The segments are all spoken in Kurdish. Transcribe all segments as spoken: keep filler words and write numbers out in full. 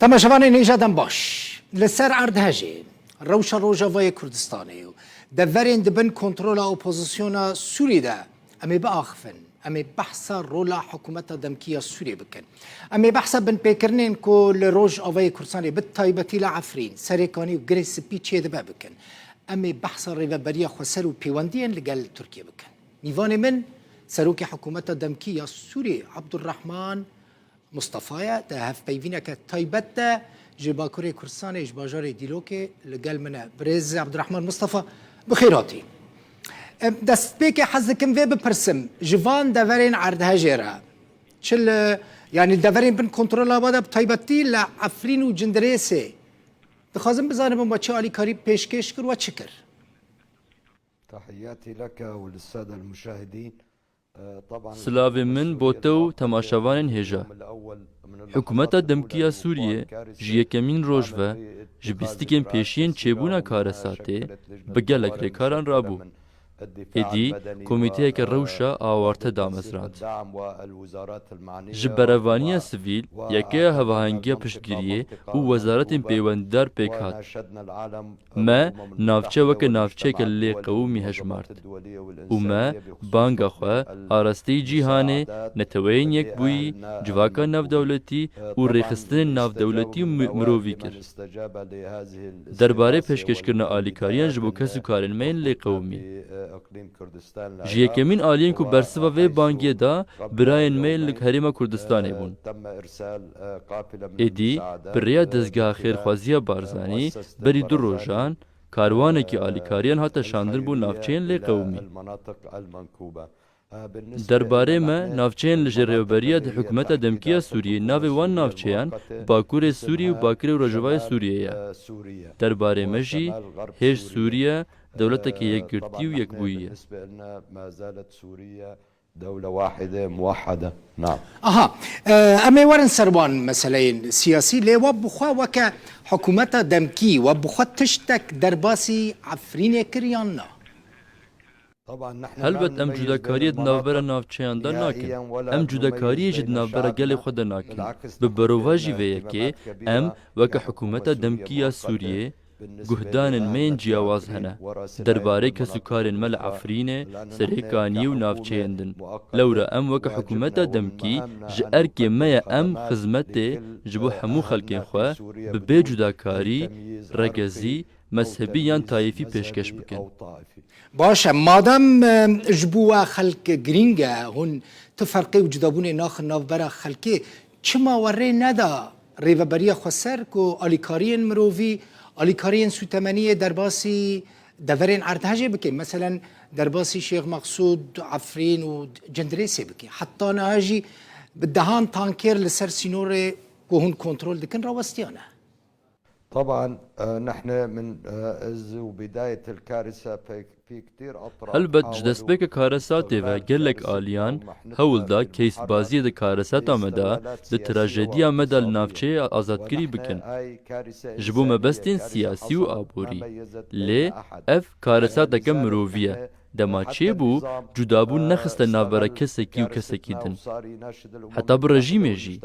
Temaşevanên hêja dem baş. Li ser erdhejê rewşa Rojavayê Kurdistanê û deverên di bin kontrola opozisyona Sûrî de em ê biaxifin. Em ê behsa rola hikûmeta demkî ya Sûriyê bikin. Em ê behsa binpêkirinên ku li Rojavayê Kurdistanê bi taybetî li Efrîn, Serêkanî û Girê Spî çêdibe bikin. Em ê behsa rêveberiya xweser û pêwendiyên li gel Tirkiyê bikin. Mîvanê min, Serokê Hikûmeta Demkî ya Sûriyê Abdurrahman Mustafa ye, di hevpeyvîneke taybet de ji Bakurê Kurdistanê, ji bajarê Dîlokê li gel min e. Birêz Abdurrahman Mustafa, bi xêr hatî. Em, destpêkê hez dikim vê bipirsim, ji van deverên erdhejê re, çi li, yanî deverên bin kontrola we de bi taybetî li Efrîn û Cindirêsê, dixwazim bizanibim we çi alîkarî pêşkêş kir, we çi kir? تحياتي لك وللسادة المشاهدين. Silavên min bo te û temaşevanên hêja. Hikûmeta Demkî ya Sûriyê ji yekemîn roj ve, ji bîstikên pêşiyên çêbûna karesatê, bi gelek rêkaran rabû. Êdî komîteyeke rewşa awarte damezrand. Ji berevaniya sivîl, yekeya hevahengiya piştgiriyê û wezaretên pêwendîdar pêk hat. Me navçe weke navçeyeke lê qewimî hejmart û me banga xwe arasteyî cîhanê, Neteweyên Yekbûyî, civaka navdewletî û rêxistinên navdewletî û mi-, mirovî kir. Derbarê pêşkêşkirina alîkariyan ji bo kes û karên me yên lê qewimî. Ji yekemîn aliyên ku bersiva vê bangiyê da, birayên me yên li Herêma Kurdistanê bûn. Êdî, bi rêya dezgeha xêrxwaziya Barzanî, berî du rojan, karwanekî alîkariyan hate şandin bo navçeyên lê qewimî. Derbarê me, navçeyên li jêr rêveberiya di hikûmeta demkî ya Sûriyê, navê wan navçeyan Bakurê Sûrî û Bakirê û Rojavayê Sûriyê ye. Derbarê me jî, hêj Sûriye dewleteke yekgirtî û yekbûyî ye. دولة واحدة موحدة. نعم. Aha, e, em ê werin ser wan meseleyên siyasî, lê we bi xwe weke hikûmeta demkî, we bi xwe tiştek derbasî Efrînê kir yan na? Helbet em cudakariyê di navbera navçeyan de nakin. Em cudakariyê jî di navbera gelê xwe de nakin. Bi berovajî vê yekê em weke hikûmeta demkî ya Sûriyê, guhdanên me yên ciyawaz hene. Derbarê kes û karên me li Efrînê, Serêkaniyê û navçeyên din. Lewra em weke hikûmeta demkî ji erkê me ye em xizmetê ji bo hemû xelkên xwe bi bê cudakarî, regezî, mezhebî yan tayîfî pêşkeş bikin. Baş e, madem, e, ji bo we xelk girîng e, hûn tu ferqê û cudabûnê naxin navbera xelkê, çima we rê neda rêveberiya xweser ku alîkariyên mirovî, alîkariyên sûtemeniyê derbasî deverên erdhejê bike, meselen derbasî Şêx Mexsûd, Efrîn û Cindirêsê bike? Heta niha jî bi dehan tankêr li ser sînorê ku hûn kontrol dikin rawestiyane. طبعا، آه، نحن من، آه، إز وبداية الكارثة في، في كتير أطراف Helbet ji حاولوا destpêka karesatê ve gelek aliyan hewl da keysbaziyê di karesata me de, di trajediya me de li navçeyê azadkirî bikin. Ji bo mebestên siyasî û aborî. Lê ev karesateke mirovî ye. Dema çêbû, cudabûn nexiste navbera kesekî û kesekî din. Heta bi rejîmê jî.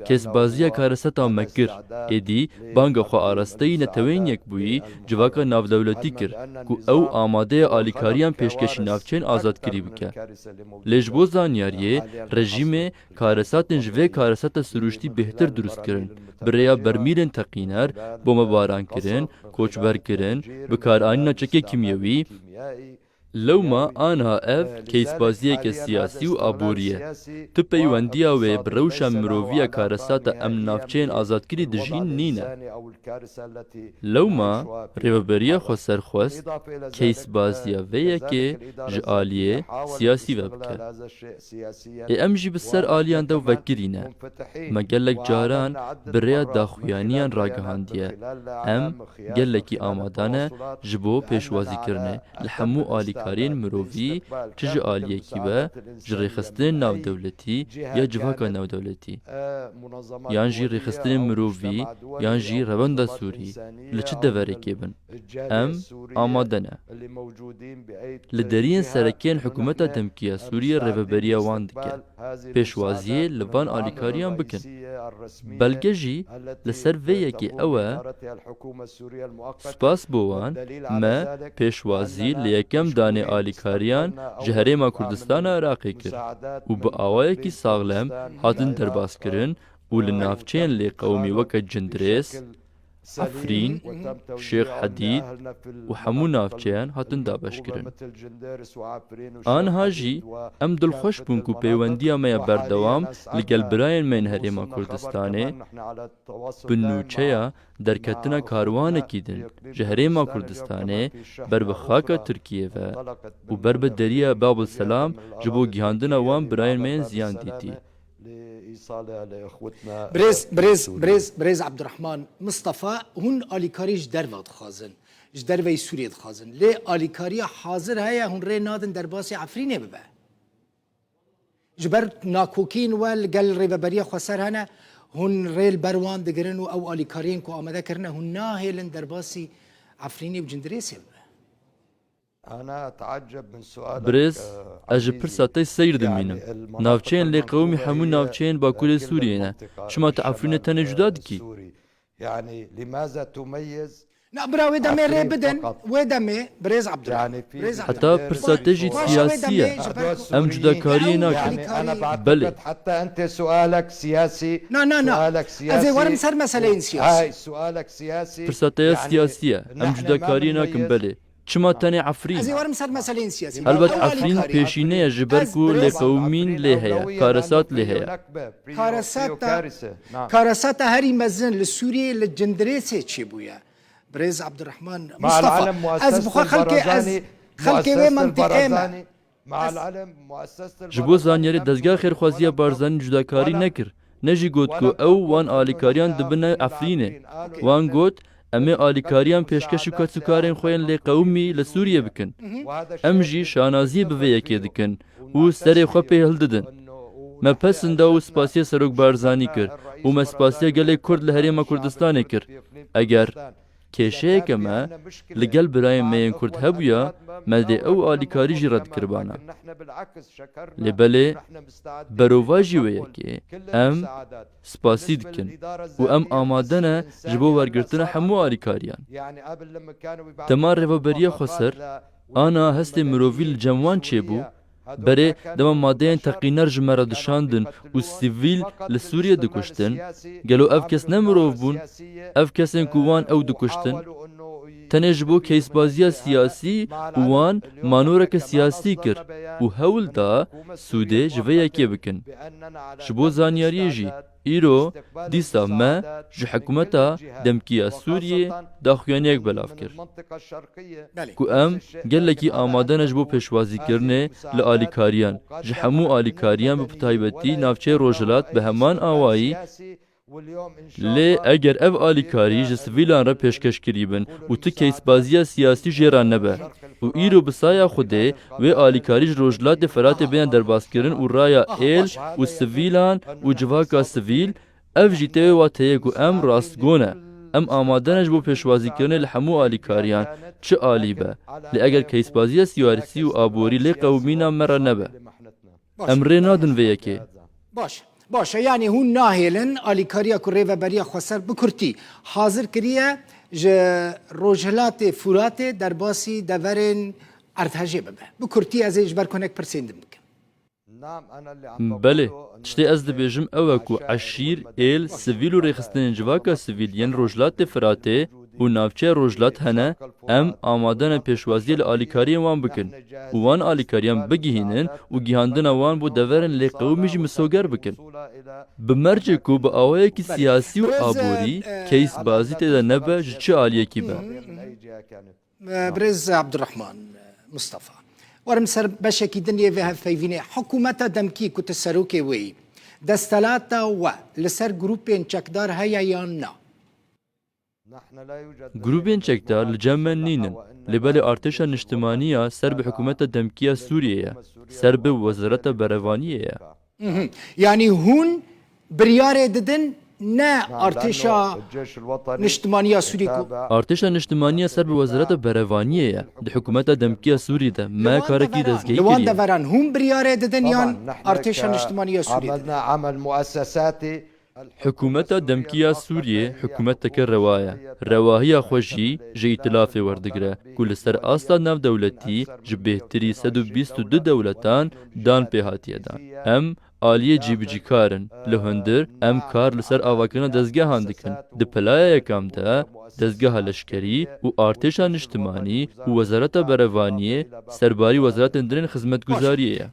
Kesbaziya kareseta me kir, êdî banga xwe arasteyî Neteweyên Yekbûyî civaka navdewletî kir ku ew amade ye alîkariyan pêşkêşî navçeyên azadkirî bike. Lê ji bo zanyariyê, rejîmê karesatên ji vê karesata sirûştî bêhtir dirust kirin, bi rêya bermîlên teqîner, bomebaran kirin, koçber kirin, bikaranîna çekê kîmyewî, Lewma aniha ev keysbaziyeke siyasî û aborî ye. Tu peywendiya wê bi rewşa mirovî ya karesata em navçeyên azadkirî dijîn nîne. Lewma rêveberiya xweser xwest keysbaziya vê yekê ji aliyê siyasî ve bike. Ê em jî bi ser aliyan de vekirî ne. Me gelek caran bi rêya daxuyaniyan ragihandiye. Em gelekî amade ne ji bo pêşwazîkirinê li hemû alîkariyên alîkariyên mirovî, çi ji aliyekî be, ji rêxistinên navdewletî ya civaka navdewletî, yan jî rêxistinên mirovî, yan jî revenda Sûrî, li çi deverekê bin, em amade ne. Li deriyên serekiyên hikûmeta demkî ya Sûriyê rêveberiya wan dike. Pêşwaziyê li van alîkariyan bikin. Belge jî li ser vê yekê ew e. Spas bo wan, me pêşwazî li yekem danê alîkariyan ji Herêma Kurdistana Iraqê kir û bi awayekî saxlem hatin derbaskirin û li navçeyên lêqewimî weke Cindirês, Efrîn, Şêx Hedîd û hemû navçeyan hatin dabeşkirin. Aniha jî em dilxweş bûn ku peywendiya me ya berdewam li gel birayên me yên Herêma Kurdistanê bi nûçeya derketina karwanekî din ji Herêma Kurdistanê ber bi xaka Tirkiyê ve û ber bi Deriya Babul Selam ji bo gihandina wan birayên me yên ziyan dîtî. Birêz, birêz, birêz, birêz Abdurrahman Mustafa, hûn alîkarî ji derve dixwazin, ji derveyî Sûriyê dixwazin. Lê alîkariya hazir heye, hûn rê nadin derbasî Efrînê bibe. Ji ber nakokîn we li gel Rêveberiya Xweser hene, hûn rê li ber wan digirin û ew alîkariyên ku amade kirine, hûn nahêlin derbasî Efrînê û Cindirêsê bibe. Birêz, ez ji pirsa te seyr dimînim. Navçeyên lêqewimî hemû navçeyên Bakurê Sûriyê ne. Çima tu Efrînê tenê cuda dikî? Na bira wê demê rê bidin, wê demê birêz Abdullah. Birêz Abdullah. Heta pirsa te jî siyasî ye. Em cudakariyê nakin. Belê. Na, na, na. Ez ê werim ser meseleyên siyasî. Pirsa te ya siyasî ye. Em cudakariyê nakin, belê. Çima tenê Efrîn? Ez ê werim ser meseleyên siyasî. Helbet Efrîn pêşîne ye ji ber ku lêqewimîn lê heye, karesat lê heye. Karesata, karesata herî mezin li Sûriyê li Cindirêsê çêbûye. Birêz Abdurrahman Mustafa, ez bi xwe xelkê, ez xelkê wê mentiqê me. Ji bo zanyarî, dezgeha xêrxwaziya Barzanî cudakarî nekir, ne jî got ku ew wan alîkariyan dibine Efrînê. Wan got, em ê alîkariyan pêşkêşî kes û karên xwe yên lêqewimî li Sûriyê bikin. Em jî şanaziyê bi vê yekê dikin û serê xwe pê hildidin. Me pesinda û spasiya Serok Barzanî kir û me spasiya gelê Kurd li Herêma Kurdistanê kir. Eger kêşeyeke me li gel birayên me yên Kurd hebûya, me dê ew alîkarî jî red kiribana. Lê belê, berovajî wê yekê, em spasî dikin û em amade ne ji bo wergirtina hemû alîkariyan. Dema Rêveberiya Xweser, ana hestê mirovî li cem wan çêbû, berê dema madeyên teqîner ji me re dişandin û sivîl li Sûriyê dikuştin, gelo ev kes ne mirov bûn? Ev kesên ku wan ew dikuştin, tenê ji bo keysbaziya siyasî û wan manoreke siyasî kir û hewl da sûdê ji vê yekê bikin. Ji bo zanyariyê jî, îro dîsa me ji hikûmeta demkî ya Sûriyê daxuyaniyek belav kir ku em gelekî amade ne ji bo pêşwazîkirinê li alîkariyan, ji hemû alîkariyan, bi taybetî navçeyê Rojhilat bi heman awayî. Lê eger ev alîkarî ji sivîlan re pêşkeş kirî bin û tu keysbaziya siyasî jê re nebe û îro bi saya Xwedê wê alîkarî ji Rojhilatê Firatê bêne derbaskirin û raya êl û sivîlan û civaka sivîl, ev jî tê wê wateyê ku em rastgo ne. Em amade ne ji bo pêşwazîkirinê li hemû alîkariyan, çi alî be. Lê eger keysbaziya siyasî û aborî lê qewimîna me re nebe, em rê nadin vê yekê. Baş. Baş e, yanî hûn nahêlin alîkariya ku Rêveberiya Xweser bi kurtî hazir kiriye ji Rojhilatê Furatê derbasî deverên erdhejê bibe. Bi kurtî ez ê ji ber konek pirsên din bikim. Belê, tiştê ez dibêjim ew e ku eşîr, êl, sivîl û rêxistinên civaka sivîl yên Rojhilatê Firatê û navçeya Rojhilat hene, em amade ne pêşwaziyê li alîkariyên wan bikin û wan alîkariyan bigihînin û gihandina wan bo deverên lêqewimî jî misoger bikin. Bi mercê ku bi awayekî siyasî û aborî keysbazî tê de nebe ji çi aliyekî be. Birêz Abdurrahman Mustafa. Werim ser beşekî din yê vê hevpeyvînê. Hikûmeta demkî ku tu serokê wê yî, desthilata we li ser grûpên çekdar heye yan na? Grûbên çekdar li cem me nînin, lê belê artêşa niştimanî ya ser bi hikûmeta demkî ya Sûriyê ye, ser bi Wezareta Berevaniyê ye. Mhm. Yanî hûn biryarê didin ne artêşa niştimanî ya Sûrî ku. Artêşa niştimanî ya ser bi Wezareta Berevaniyê ye. Di hikûmeta demkî ya Sûrî de me karekî dezgehî kiriye. Li wan deveran hûn biryarê didin yan artêşa niştimanî ya Sûrî didin? Hikûmeta demkî ya Sûriyê hikûmeteke rewa ye. Rewahiya xwe jî ji îtilafê werdigire ku li ser asta navdewletî ji bêhtirî sed û bîst û du dewletan dan pê hatiye dan. Em aliyê cîbicîkar in. Li hundir em kar li ser avakirina dezgehan dikin. Di pilaya yekam de dezgeha leşkerî û artêşa niştimanî û Wezareta Berevaniyê serbarî wezaretên din ên xizmetguzariyê ye.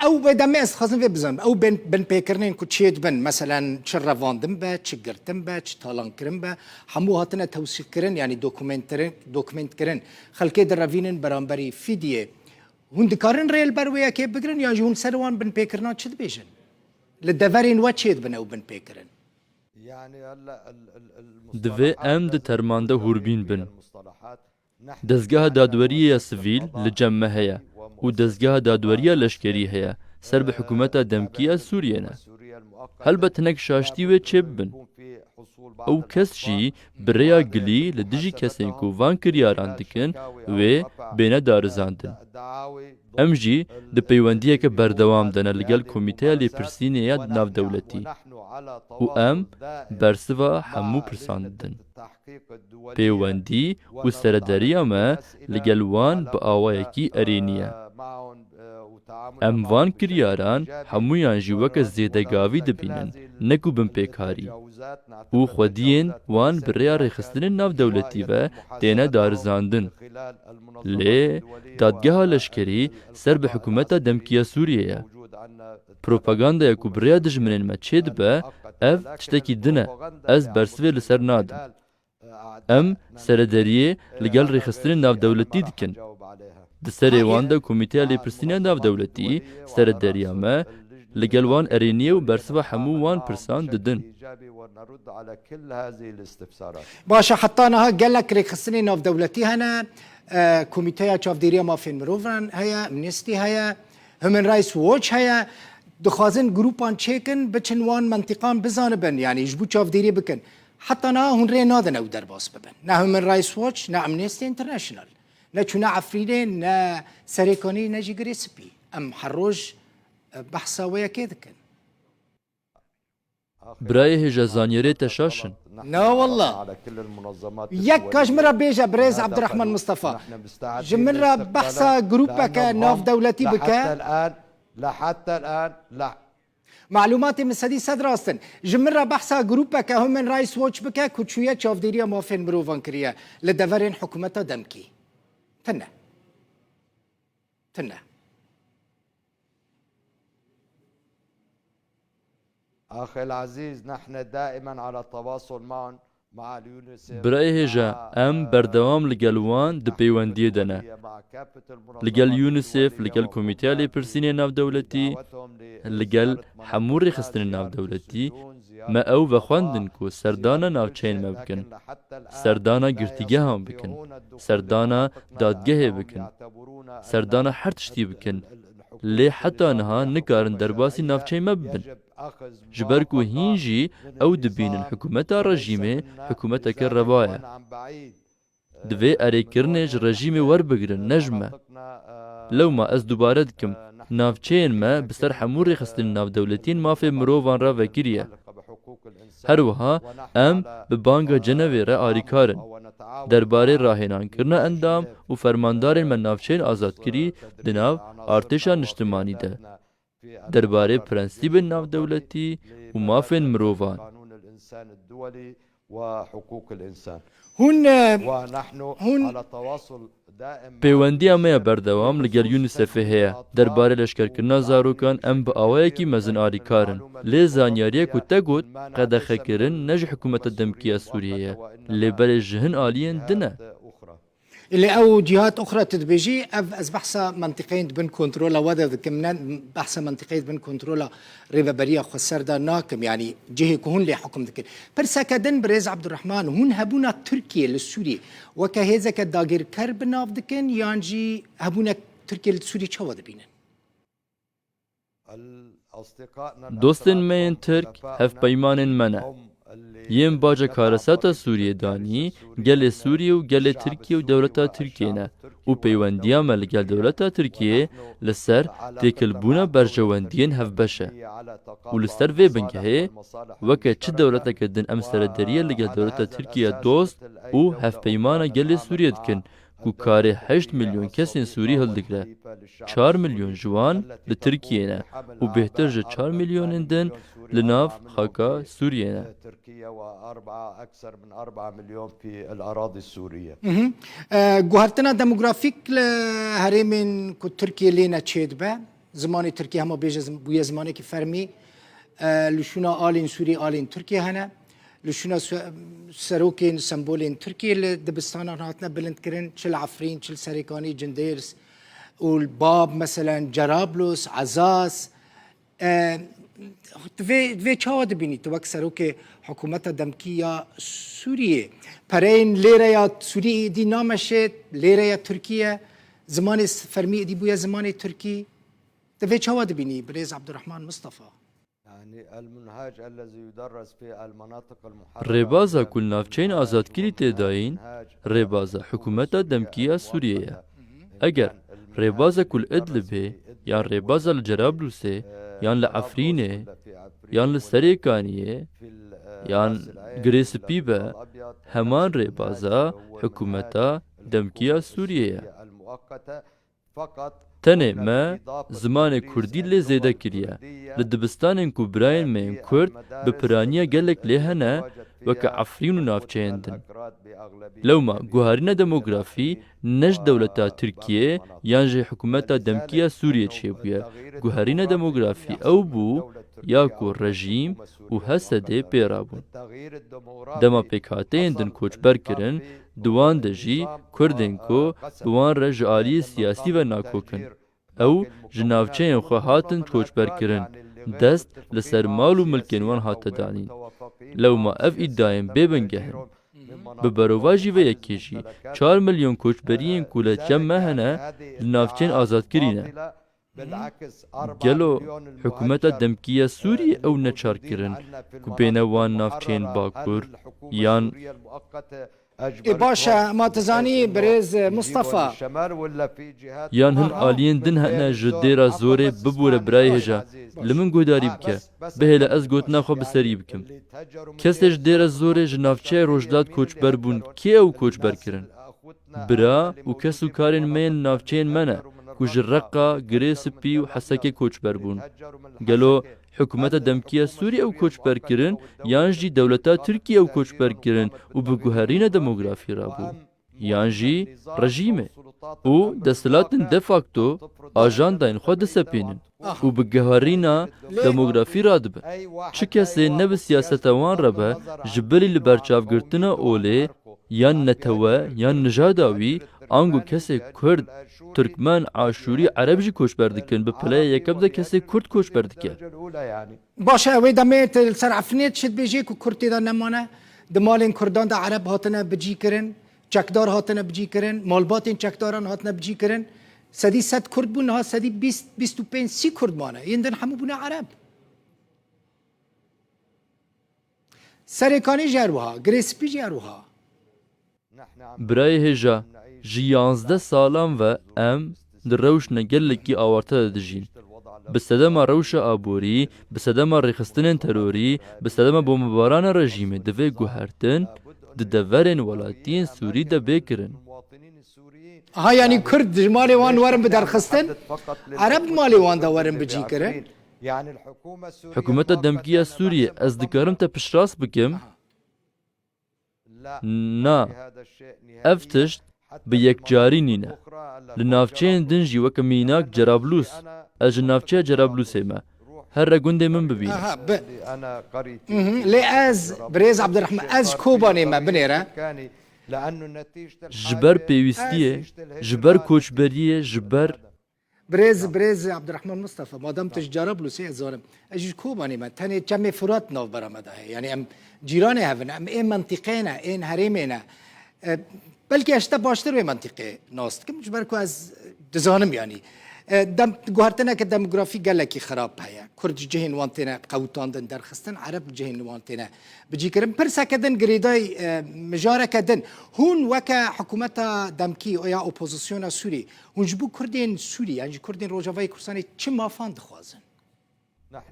Ew wê demê ez dixwazim vê bizanim. Ew bin, binpêkirinên ku çêdibin, meselen çi revandin be, çi girtin be, çi talankirin be, hemû hatine tewsîfkirin, yanî dokumentkirin, dokumentkirin. Xelkê direvînin beramberî fîdiyê. Hûn dikarin rê li ber wê yekê bigirin, yan jî hûn ser wan binpêkirinan çi dibêjin? Li deverên we çêdibin ew binpêkirin? Divê em di termanda hûrbîn bin. Dezgeha dadweriyê ya sivîl li cem me heye û dezgeha dadweriya leşkerî heye ser bi hikûmeta demkî ya Sûriyê ne. Helbet hinek şaştî wê çêbibin. Ew kes jî bi rêya gilî li dijî kesên ku van kiryaran dikin, wê bêne darizandin. Em jî di peywendiyeke berdewam de ne li gel Komîteya Lêpirsînê ya Navdewletî û em bersiva hemû pirsan didin. Pêwendî û serederiya me li gel wan bi awayekî erênî ye. Em van kiryaran hemûyan jî weke zêdegavî dibînin, ne ku binpêkarî. Û xwediyên wan bi rêya rêxistinên navdewletî ve têne darizandin. Lê dadgeha leşkerî ser bi hikûmeta demkî ya Sûriyê ye. Propagandaya ku bi rêya dijminên me çêdibe, ev tiştekî din e. Ez bersivê li ser nadim. Em serederiyê li gel rêxistinên navdewletî dikin. Di serê wan de Komîteya Lêpirsînê ya Navdewletî serederiya me li gel wan erênî ye û bersiva hemû wan pirsan didin. Baş e, heta niha gelek rêxistinên navdewletî hene, e, Komîteya Çavdêriya Mafên Mirovan heye, Amnesty heye, Human Rights Watch heye, dixwazin grûpan çêkin, biçin wan mentiqan bizanibin, yanî ji bo çavdêrî bikin. Heta niha hûn rê nadin ew derbas bibin. Ne Human Rights Watch, ne Amnesty International. Ne çûne Efrînê, ne Serê Kanî, ne jî Girê Spî. Em her roj, e, behsa wê yekê dikin. Birayê hêja zanyerê te şaş in. Na wallah. Yek ka ji min re bêje birêz Ebdurehman Mistefa. Ji min re behsa grûpeke navdewletî bike. Malûmatê min sedî sed rast in. Ji min re behsa grûpeke Human Rights Watch bike ku çûye çavdêriya mafên mirovan kiriye li deverên hikûmeta demkî. Tune. Tune. أخي العزيز، نحن دائما على تواصل معهم، مع اليونسيف. Birayê hêja, em berdewam li gel wan di peywendiyê de ne. Li gel UNICEF, li gel Komîteya Lêpirsînê Navdewletî, li gel hemû rêxistinên navdewletî, me ew vexwendin ku serdana navçeyên me bikin, serdana girtîgehan bikin, serdana dadgehê bikin, serdana her tiştî bikin. Lê heta niha nikarin derbasî navçeyên me bibin. Ji ber ku hîn jî ew dibînin hikûmeta rejîmê hikûmeteke reva ye. Divê erêkirinê ji rejîmê werbigirin, ne ji me. Lewma ez dubare dikim, navçeyên me bi ser hemû rêxistinên navdewletî yên mafê mirovan re vekiriye. Her wiha em bi banga Cenevê re alîkar in. Derbarê rahênankirina endam û fermandarên me navçeyên azadkirî di nav artêşa niştimanî de, derbarê prensîbên navdewletî û mafên mirovan. Hûn, e, hûn Pêwendiya me ya berdewam li gel UNICEFê heye. Derbarê leşkerkirina zarokan em bi awayekî mezin alîkar in. Lê zanyariyê ku te got, qedexekirin ne ji hikûmeta demkî ya Sûriyê ye, lê belê ji hin aliyên din e. Lê ew cihat uxra tu dibêjî, ev ez behsa mentiqeyên di bin kontrola we de dikim, ne behsa mentiqeyê di bin kontrola Rêveberiya Xweser de nakim, yanî cihê ku hûn lê hukm dikin. Pirseke din, birêz Abdurrahman, hûn hebûna Tirkiyê li Sûriyê weke hêzeke dagirker bi nav dikin, yan jî hebûna Tirkiyê li Sûriyê çawa dibînin? Dostên me yên Tirk hevpeymanên me ne. Yên baca karesata Sûriyê danî gelê Sûriyê û gelê Tirkiye û dewleta Tirkiye ne û peywendiya me li gel dewleta Tirkiye li ser têkilbûna berjewendiyên hevbeş e. Û li ser vê bingehê, weke çi dewleteke din em serederiye li gel dewleta Tirkiye dost û hevpeymana gelê Sûriyê dikin, ku karê heşt milyon kesên Sûrî hildigre. Çar milyon ji wan li Tirkiyê ne û bêhtir ji çar milyonên din li nav xaka Sûriyê ne. Mhm. E, guhertina demografîk li herêmên ku Tirkiye lê ne çêdibe, zimanê Tirkî hema bêje zim-, bûye zimanekî fermî. E, li şûna alên Sûrî, alên Tirkî hene. Li şûna se-, serokên, sembolên Tirkî li dibistanan hatine bilindkirin, çi li Efrîn, çi li Serêkanî, Cindêrs û li Bab, meselen, Cerablus, Ezaz. E, tu vê, vê çawa dibînî? Tu wek serokê hikûmeta demkî ya Sûriyê, pereyên lêreya Sûrî êdî nameşê, lêreya Tirkî ye, zimanê s-, fermî êdî bûye zimanê Tirkî. Tu vê çawa dibînî, birêz Abdurrahman Mustafa? Rêbaza ku li navçeyên azadkirî tê dayîn, rêbaza hikûmeta demkî ya Sûriyê ye. Eger rêbaza ku li Idlibê, yan rêbaza li Cerablusê, yan li Efrînê, yan li Serêkaniyê, yan Girê Spî be, heman rêbaza hikûmeta demkî ya Sûriyê ye. Tenê me zimanê kurdî lê zêde kiriye. Li dibistanên ku birayên me yên kurd bi piraniya gelek lê hene, weke Efrîn û navçeyên din. Lewma guherîna demografî ne ji dewleta Tirkiyê yan jî hikûmeta demkî ya Sûriyê çêbûye. Guherîna demografî ew bû ya ku rejîm û H S D pê rabûn. Dema pêkhateyên din koçber kirin, di wan de jî Kurdên ku bi wan re ji aliyê siyasî ve nakok in. Ew ji navçeyên xwe hatin koçber kirin, dest li ser mal û milkên wan hate danîn. Lewma ev îdiayên bê bingeh in. Bi berovajî vê yekê jî çar milyon koçberiyên ku li cem me hene, li navçeyên azadkirî ne. Gelo hikûmeta demkî ya Sûriyê ew neçar kirin ku bêne wan navçeyên Bakur yan Ê baş e, ma tu zanî, birêz Mustafa. Yan hin aliyên din hene ji Dêra Zorê bibûre birayê hêja. Li min guhdarî bike. Bihêle ez gotina xwe bi serî bikim. Kesê ji Dêra Zorê ji navçeya Rojhilat koçber bûn. Kê ew koçber kirin? Bira û kes û karên me yên navçeyên me ne ku ji Reqa, Girê Spî û Hesekê koçber bûn. Gelo hikûmeta demkî ya Sûriyê ew koçber kirin, yan jî dewleta Tirkiyê ew koçber kirin û bi guherîna demografî rabû, yan jî rejîmê û desthilatên de facto ajandayên xwe disepînin û bi guherîna demografî radibe. Çi kesê ne bi siyaseta wan re be, ji bilî li berçavgirtina olê yan netewe yan nijada wî, ango kesê Kurd, Tirkmen, Aşûrî, Ereb jî koçber dikin, bi pileya yekem de kesê Kurd koçber dike. Baş e, wê demê tu li ser Efrînê çi dibêjî ku Kurd tê de nemane? Di malên Kurdan de Ereb hatine bicî kirin, çekdar hatine bicî kirin, malbatên çekdaran hatine bicî kirin. Sedî sed Kurd bûn, niha sedî bîst, bîst û pênc sî Kurd mane. Yên din hemû bûne Ereb. Serêkanî jî her wiha, Girê Spî jî her wiha. Birayê hêja, ji yanzdeh salan ve em di rewşna gelekî awarte de dijîn. Bi sedema rewşa aborî, bi sedema rêxistinên terorî, bi sedema bombebarana rejîmê divê guhertin di deverên welatiyên Sûrî de bê kirin. Ha, yanî Kurd ji malê wan werin biderxistin, Ereb di malê wan de werin bicî kirin. Hikûmeta demkî ya Sûriyê, ez dikarim te piştrast bikim? Na, ev tişt bi yekcarî nîne. Li navçeyên din jî weke mînak Cerablûs. Ez ji navçeya Cerablûsê me. Here gundê min bibîne. Aha, bi. Mhm, lê ez, birêz Abdurrahman, ez ji Kobanê me binêre. Ji ber pêwîstiyê, ji ber koçberiyê, ji ber Birêz, birêz Abdurrahman Mustafa, madem tu ji cara Bûlûsê, ez zanim. Ez jî ji Kobanê me. Tenê Çemê Furat navbera me de heye. Yanî em cîranê hev in, em ê mentîqê ne, ên herêmê ne. E, belkî ez ji te baştir wê mentîqê nas dikim, ji ber ku ez dizanim yanî. E, dem, guhertineke demografî gelekî xirab heye. Kurd ji cihên wan têne qewitandin, derxistin, Ereb ji cihên wan têne bicîkirin. Pirseke din girêdayî, e, mijareke din. Hûn weke hikûmeta demkî ya opozisyona Sûrî, hûn ji bo Kurdên Sûrî, yan jî Kurdên Rojavayê Kurdistanê çi mafan dixwazin?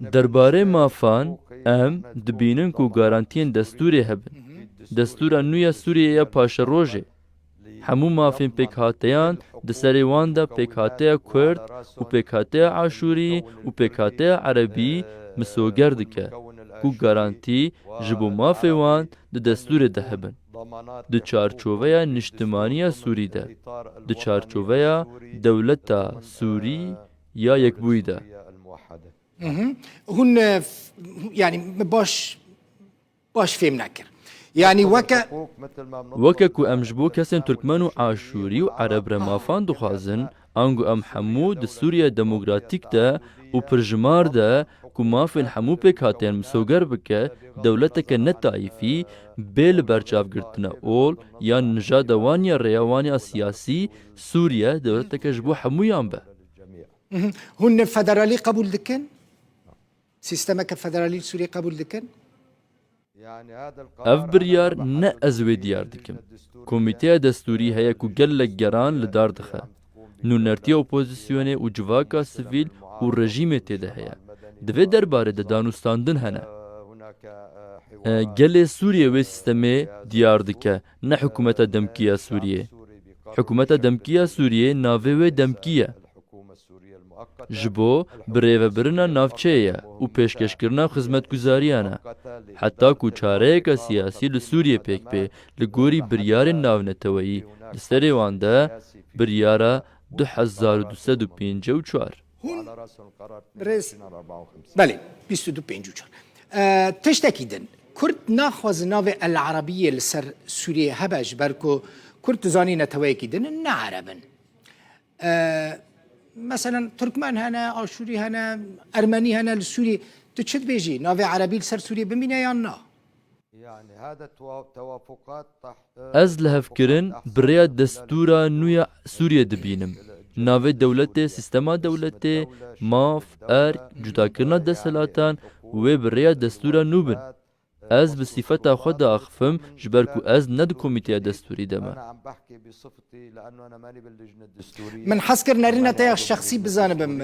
Derbarê mafan, em dibînin ku garantiyên destûrê hebin. Destûra nû ya Sûriyê ya paşerojê. Hemû mafên pêkhateyan di serê wan de pêkhateya Kurd û pêkhateya Aşûrî û pêkhateya Erebî misoger dike ku garantî ji bo mafê wan di destûrê de hebin. Di çarçoveya niştimanî ya Sûrî de, di çarçoveya dewleta Sûrî ya yekbûyî de. Mhm. Hûn, e, f-, yanî min baş, baş fêm nekir. Yanî weke Weke ku em ji bo kesên Turkmen û Aşûrî û Ereb re mafan dixwazin, ango em hemû di Sûriya Demokratîk de û pirjimar de ku mafên hemû pêkhateyên misoger bike, dewleteke netayîfî bê li ber çavgirtina ol yan nijada wan ya rêya wan ya siyasî, Sûriye dewleteke ji bo hemûyan be. Mhm. Hûn federalî qebûl dikin? Sîstemeke federalî li Sûriyê qebûl dikin? Ev biryar ne ez wê diyar dikim. Komîteya destûrî heye ku gelek geran li dar dixe. Nûnertiya opozisyonê û civaka sivîl û rejîmê tê de heye. Di vê derbarê de danûstandin hene. E, gelê Sûriyê wê sîstemê diyar dike, ne hikûmeta demkî ya Sûriyê. Hikûmeta demkî ya Sûriyê navê wê demkî ye. Ji bo birêvebirina navçeyê ye û pêşkêşkirina xizmetguzariyan e. Heta ku çareyeke siyasî li Sûriyê pêk bê, li gorî biryarên navneteweyî li serê wan de biryara du hezar û du sed û pêncî û çar. Hûn birêz, belê, bîst û du pêncî û çar. E, tiştekî din, Kurd naxwazin navê El Arabiyê li ser Sûriyê hebe, ji ber ku Kurd, tu zanî, neteweyekî din in, ne Ereb in. E, meselen, Turkmen hene, Aşûrî hene, Ermenî hene li Sûrî. Tu çi dibêjî? Navê Erebî li ser Sûriyê bimîne yan na? Ez li hevkirin bi rêya destûra nû ya Sûriyê dibînim. Navê dewletê, sîstema dewletê, maf, erk, cudakirina desthilatan wê bi rêya destûra nû bin. Ez bi sîfeta xwe diaxifim, ji ber ku ez ne di komîteya destûrî de me. Min hez kir nerîna te ya şexsî bizanibim.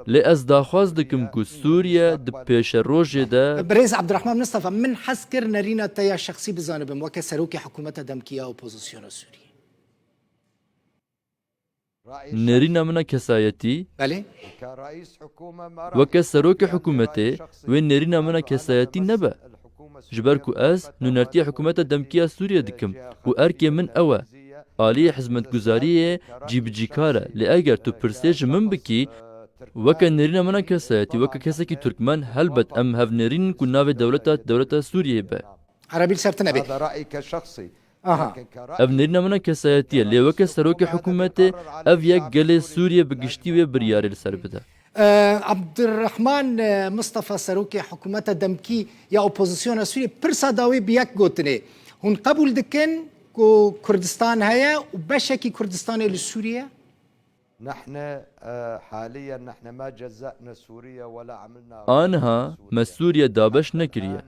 Lê ez daxwaz dikim ku Sûriye di pêşerojê de Birêz Abdurrahman Mustafa, min hez kir nerîna te ya şexsî bizanibim weke serokê hikûmeta demkî ya opozisyona Sûriyê. Nerîna min a kesayetî, Belê. Weke serokê hikûmetê, wê nerîna min a kesayetî nebe. Ji ber ku ez nûnertiya hikûmeta demkî ya Sûriyê dikim û erkê min ew e. Aliyê xizmetguzariyê cîbicîkar e, lê eger tu pirsê ji min bikî, weke nerîna min a kesayetî, weke kesekî Turkmen, helbet em hev nerînin ku navê dewleta, dewleta Sûriyeyê be. Erebî li ser tune bê. Aha. Ev nerîna min a kesayetî ye, lê weke serokê hikûmetê ev yek gelê Sûriyê bi giştî wê biryarê li ser bide. Ee, Abdurrahman, e, Mustafa, serokê hikûmeta demkî ya opozisyona Sûriyê, pirsa dawî bi yek gotinê. Hûn qebûl dikin ku Kurdistan heye û beşekî Kurdistanê li Sûriyê? نحن، آه، حاليًا نحن ما جزأنا سوريا ولا عملنا Aniha me Sûriye dabeş nekiriye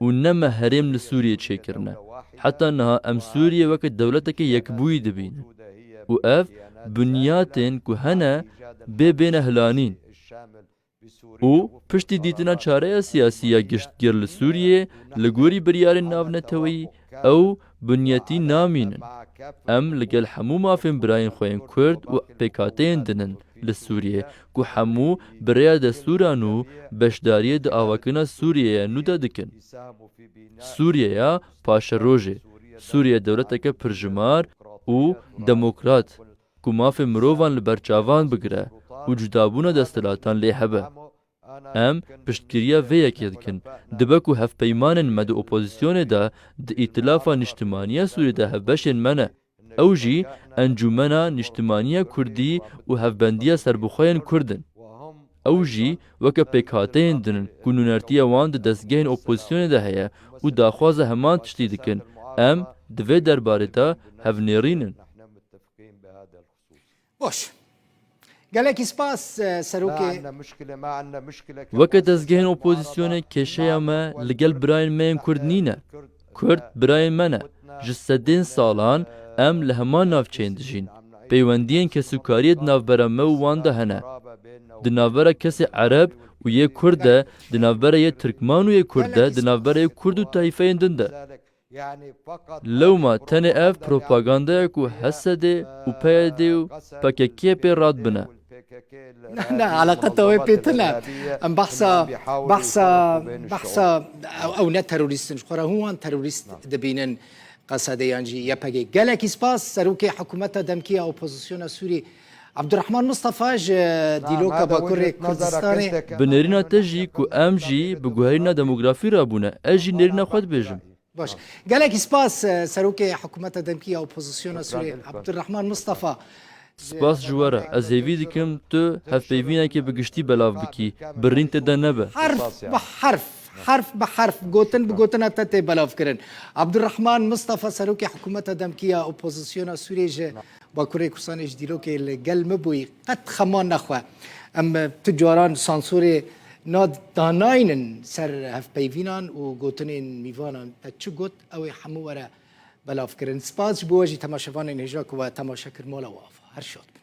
û ne me herêm li Sûriyê çêkirine. Heta niha em Sûriye weke dewleteke yekbûyî dibînin. Û ev binyatên ku hene bê bêne hilanîn. Û piştî dîtina çareya siyasî ya giştgir li Sûriyê, li gorî biryarên navneteweyî, ew binyetî namînin. Em li gel hemû mafên birayên xwe yên Kurd û pêkhateyên din in li Sûriyê, ku hemû bi rêya destûran û beşdariyê di avakirina Sûriyeyê nû de dikin. Sûriyeya paşerojê, Sûriye dewleteke pirjimar û demokrat, ku mafê mirovan li ber çavan bigire û cudabûna desthilatan lê hebe. Em piştgiriya vê yekê dikin. Dibe ku hevpeymanên me di opozîsyonê de di Îtilafa Nîştimaniya Sûrî de hevbeşên me ne. Ew jî Encûmena Nîştimaniya Kurdî û Hevbendiya Serbixwe yên Kurd in. Ew jî weke pêkhateyên din in ku nûnertiya wan di destgehên opozîsyonê de heye û daxwaza heman tiştî dikin. Em di vê derbarê de hevnêrîn in. Baş. Gelekî spas, e, serokê. Weke dezgehên opozîsyonê kêşeya me li gel birayên me yên Kurd nîne. Kurd birayên me ne. Ji sedên salan em li heman navçeyên dijîn. Peywendiyên kesûkariyê di navbera me û wan de hene. Di navbera kesê Ereb û yê Kurd de, di navbera yê Tirkman û yê Kurd de, di navbera yê Kurd û tayîfeyên din de. Lewma tenê ev propagandaya ku H S D û P Y D û P K K pê radibine. Na, eleqeta wê pê tune. Em behsa, behsa, behsa, ew, ew ne terorîst in. Ji xwe re hûn wan terorîst dibînin. Qesedê yan jî Y P G. Gelekî spas, serokê hikûmeta demkî ya opozisyona Sûrî, Abdurrahman Mustafa ji dîloka Bakurê Kurdistanê. Bi nêrîna te jî ku em jî bi guherîna demografî re bûne, ez jî nêrîna xwe dibêjim. Baş. Gelekî spas, e, serokê hikûmeta demkî ya opozisyona Sûriyê, Abdurrahman Mustafa. Spas ji we re. Ez hêvî dikim tu hevpeyvînekê bi giştî belav bikî. Birîn tê de nebe. Herf bi herf, herf bi herf, gotin bi gotina te tê belavkirin. Abdurrahman Mustafa, serokê hikûmeta demkî ya opozisyona Sûriyê ji Bakurê Kurdistanê ji dîlokê li gel min bûyî. Qet xema nexwe. Em, e, tu caran sansorê na danaynin ser hevpeyvînan û gotinên mîvanan. Te çi got, ew ê hemû were belavkirin. Spas ji bo we jî temaşevanên hêja ku we temaşe kir, mala we ava. Her şad bin.